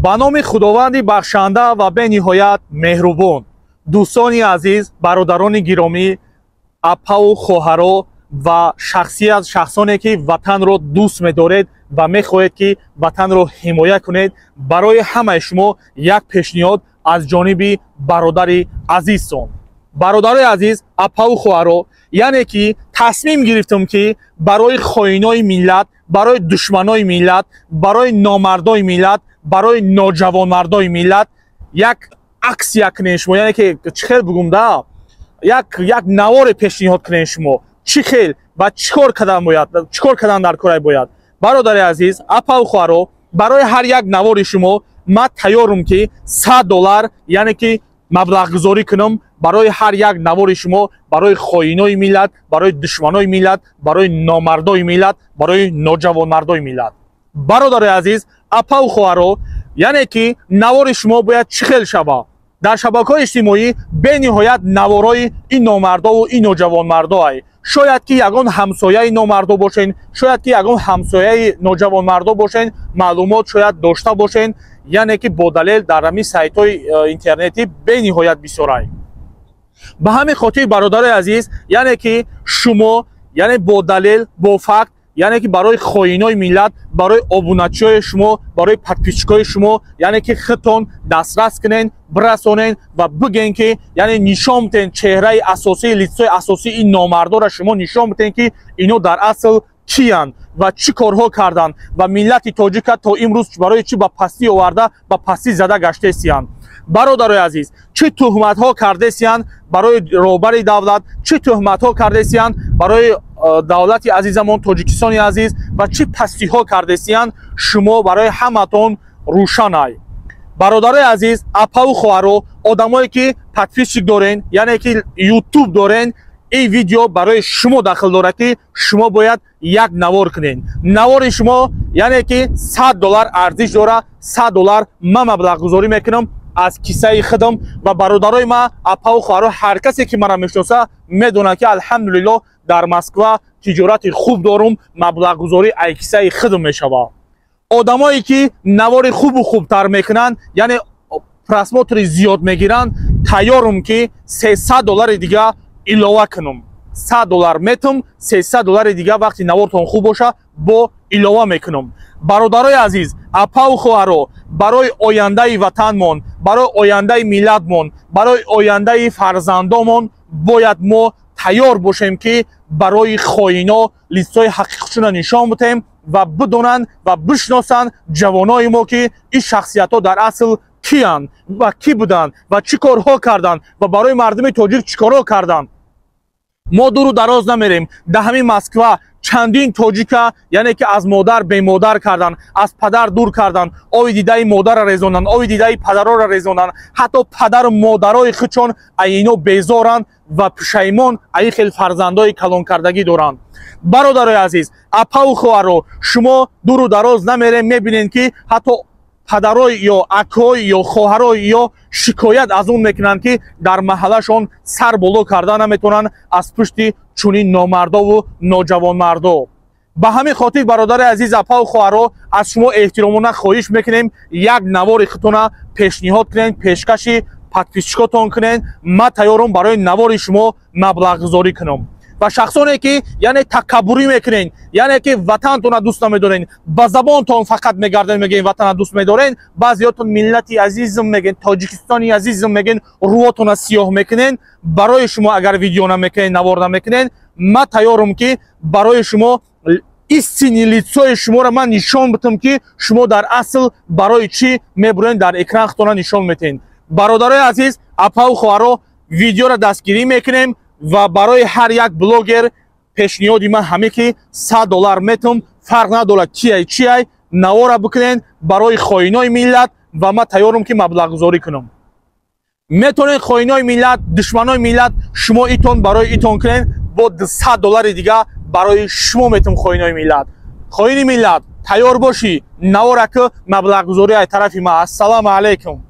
Ба номи Худованди бахшанда ва бениҳоят меҳрубон. Дӯстони азиз, бародарони гиромӣ, апаву хоҳаро ва шахсият, шахсоне ки ватанро дӯст медоред ва мехоҳед, ки ватанро ҳимоя кунед, барои ҳамаи шумо як пешниҳод аз ҷониби бародари азизтон. Бародарои азиз, апаву хоҳаро, яъне ки тасмим гирифтам, ки барои хоинои миллат, барои душманои миллат, барои номардои миллат, барои ноҷавонмардои миллат як аксия кунем шумо, яъне ки чӣ хел бугум да, як наворе пешниҳод кунем шумо. Чӣ хел ва чӣ кор кардан бояд, чӣ кор кардан дар корай бояд? Бародари азиз, апаву хоҳаро, барои ҳар як навори шумо ман тайёрам, ки 100 доллар, яъне ки маблағгузорӣ кунам барои ҳар як навори шумо, барои хоинои миллат, барои душманои миллат, барои номардои миллат, барои ноҷавонмардои миллат. Бародари азиз, апаву хоҳаро, яъне ки навори шумо бояд чӣ хел шава? Дар шабакаҳои иҷтимоӣ бениҳоят наворои ин номардову ин ноҷавонмардоай. Шояд ки ягон ҳамсояи номардо бошен, шояд ки ягон ҳамсояи ноҷавонмардо бошен, маълумот шояд дошта бошен, яъне ки бо далел дар ҳамин сайтҳои интернетӣ бениҳоят бисёрай. Ба ҳамин хотир, бародарои азиз, яъне ки шумо, яъне бо далел, бо факт, яъне ки барои хоинои миллат, барои обуначиҳои шумо, барои подписчикҳои шумо, яъне ки худтон дастрас кунен, бирасонен ва бигӯен, ки яъне нишон битен чеҳраи асосии, лицои асосии ин номардора шумо нишон битен, ки ино дар асл киянд ва чӣ корҳо карданд ва миллати тоҷика то имрӯз барои чӣ ба пастӣ оварда, ба пастӣ зада гаштесиянд. Бародарои азиз, чӣ туҳматҳо кардесиянд барои роҳбари давлат, чӣ туҳматҳо кардесиянд барои давлати азизамон, Тоҷикистони азиз, ва чӣ пастиҳо кардесиянд, шумо барои ҳаматон рӯшанай. Бародарои азиз, апаву хоҳаро, одамое ки подписчик дорен, яъне ки Ютуб дорен, ин видео барои шумо дахл дорад, ки шумо бояд як навор кунед. Навори шумо, яъне ки 100 доллар арзиш дорад. 100 доллар ман маблағгузорӣ мекунам аз кисаи худам. Ва бародарои ман, апаву хоҳаро, ҳар касе ки маро мешиноса, медонад, ки алҳамдулилло дар Москва тиҷорати хуб дорум, маблағгузорӣ ай кисаи худам мешавад. Одамое ки навори хубу хубтар мекунанд, яъне просмотри зиёд мегиранд, тайёрум, ки 300 доллари дига илова кунам. 100 доллар метум, 300 доллари дига вақти навортон хуб боша, бо илова мекунам. Бародарои азиз, апаву хоҳаро, барои ояндаи ватанмон, барои ояндаи миллатмон, барои ояндаи фарзандомон бояд мо тайёр бошем, ки барои хоино лицои ҳақиқшуна нишон битем ва бидонанд ва бишносанд ҷавонои мо, ки ин шахсиятҳо дар асл киянд ва кӣ буданд ва чӣ корҳо карданд ва барои мардуми тоҷик чӣ корҳо карданд. Мо дуру дароз намерем. Дар ҳамин Москва чандин тоҷика, яъне ки аз модар бемодар карданд, аз падар дур карданд, ови дидаи модарра резонданд, ови дидаи падарора резонданд. Ҳатто падару модарои худшон айино безоранд ва пушаймон аи хел фарзандои калонкардагӣ доранд. Бародарои азиз, апаву хоҳаро, шумо дуру дароз намерем, мебинем, ки ҳатто падарой ё акой ё хоҳарой ё шикоят аз он мекунанд, ки дар маҳаллашон сар боло карда наметавонанд аз пушти чунин номардову ноҷавонмардо. Ба ҳамин хотир, бародари азиз, апаву хоҳаро, аз шумо эҳтиромона хоҳиш мекунем, як навори худтона пешниҳод кунед, пешкаши подписчикотон кунед. Ман тайёрам барои навори шумо маблағгузорӣ кунам. Ва шахсоне ки, яъне, такаббурӣ мекунен, яъне ки ватантона дӯст намедорен, ба забонтон фақат мегарден, мегӯен ватана дӯст медорен, баъзеётон миллати азизм мегӯен, Тоҷикистони азизм мегӯен, рӯотона сиёҳ мекунен, барои шумо агар видео намекунен, навор намекунен, ман тайёрам, ки барои шумо истинный лицои шуморо ман нишон битам, ки шумо дар асл барои чӣ мебурен, дар экран худтона нишон метиҳен. Бародарои азиз, апаву хоҳаро, видеоро дастгирӣ мекунем ва барои ҳар як блогер пешниҳоди ман ҳаме, ки 100 доллар метум, фарқ надорад кияй, чияй, навора бикунен барои хоинои миллат ва ман тайёрам, ки маблағгузорӣ кунам. Метавонед хоинои миллат, душманои миллат, шумо итон барои итон кунен, бо 100 доллари дига барои шумо метум. Хоинои миллат, хоини миллат, тайёр бошӣ, навора ки маблағгузорӣ аз тарафи ман. Ассалому алайкум.